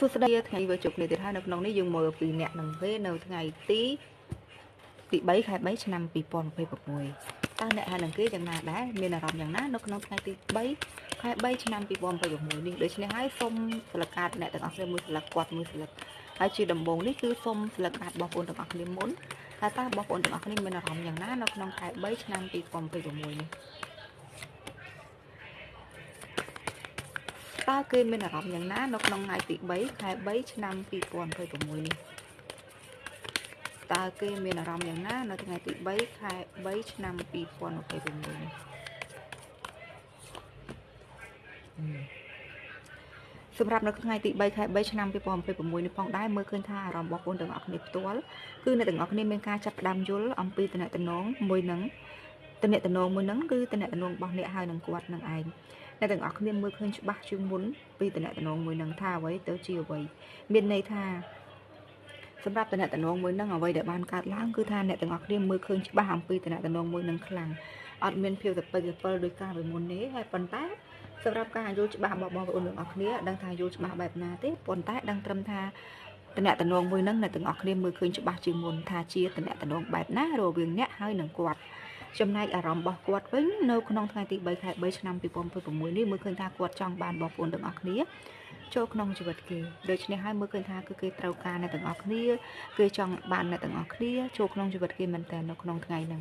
សួស្តីថ្ងៃវិជុគ្នាទៀតហើយនៅក្នុងនេះយើងមើលពីអ្នកនឹងគេនៅថ្ងៃទី3ខែ3ឆ្នាំ2026តើអ្នកហើយនឹងគេយ៉ាងណាដែរមានអារម្មណ៍យ៉ាងណានៅក្នុងថ្ងៃទី3ខែ3ឆ្នាំ2026នេះដូច្នេះហើយសូមស្លឹកកាតអ្នកទាំងអស់គ្នាមួយស្លឹកគាត់មួយស្លឹកហើយជាដំបូងនេះគឺសូមស្លឹកកាតបងប្អូនទាំងអស់គ្នាមុនថាតើបងប្អូនទាំងអស់គ្នាមានអារម្មណ៍យ៉ាងណានៅក្នុងខែ3ឆ្នាំ2026នេះតើគេមានអារម្មណ៍យ៉ាងណានៅក្នុងថ្ងៃទី3ខែ3ឆ្នាំ2026នេះតើគេមានអារម្មណ៍យ៉ាងណានៅថ្ងៃទី3ខែ3ឆ្នាំ2026នេះសម្រាប់នៅថ្ងៃទី3ខែ3ឆ្នាំ2026នេះផងដែរមើលឃើញថាអារម្មណ៍របស់បងទាំងអស់គ្នាផ្ទាល់គឺអ្នកទាំងអស់គ្នាមានការចាប់ផ្ដើមយល់អំពីតំណែងមួយនឹងតំណែងមួយនឹងគឺតំណែងរបស់អ្នកហើយនឹងគាត់នឹងឯងអ្នកទាំងអស់គ្នាមើលឃើញច្បាស់ជាងមុនពីតំណែងមួយនឹងថាអ្វីទៅជាអ្វីមានន័យថាសម្រាប់តំណែងមួយនឹងអ្វីដែលបានកើតឡើងគឺថាអ្នកទាំងអស់គ្នាមើលឃើញច្បាស់អំពីតំណែងមួយនឹងខ្លាំងអត់មានភាពសពិចសពិលដោយការពីមុនទេហើយប៉ុន្តែសម្រាប់ការយល់ច្បាស់របស់បងប្អូនទាំងអស់គ្នាដឹងថាយល់ច្បាស់បែបណាទេប៉ុន្តែដឹងត្រឹមថាតំណែងមួយនឹងអ្នកទាំងអស់គ្នាមើលឃើញច្បាស់ជាងមុនថាជាតំណែងបែបណារវាងអ្នកហើយនឹងគាត់ចំណែកអារម្មណ៍របស់គាត់វិញនៅក្នុងថ្ងៃទី3ខែ3ឆ្នាំ2026នេះមើលឃើញថាគាត់ចង់បានបងប្អូនទាំងអស់គ្នាចូលក្នុងជីវិតគេដូច្នេះហើយមើលឃើញថាគឺគេត្រូវការអ្នកទាំងអស់គ្នាគេចង់បានអ្នកទាំងអស់គ្នាចូលក្នុងជីវិតគេមែនតើនៅក្នុងថ្ងៃហ្នឹង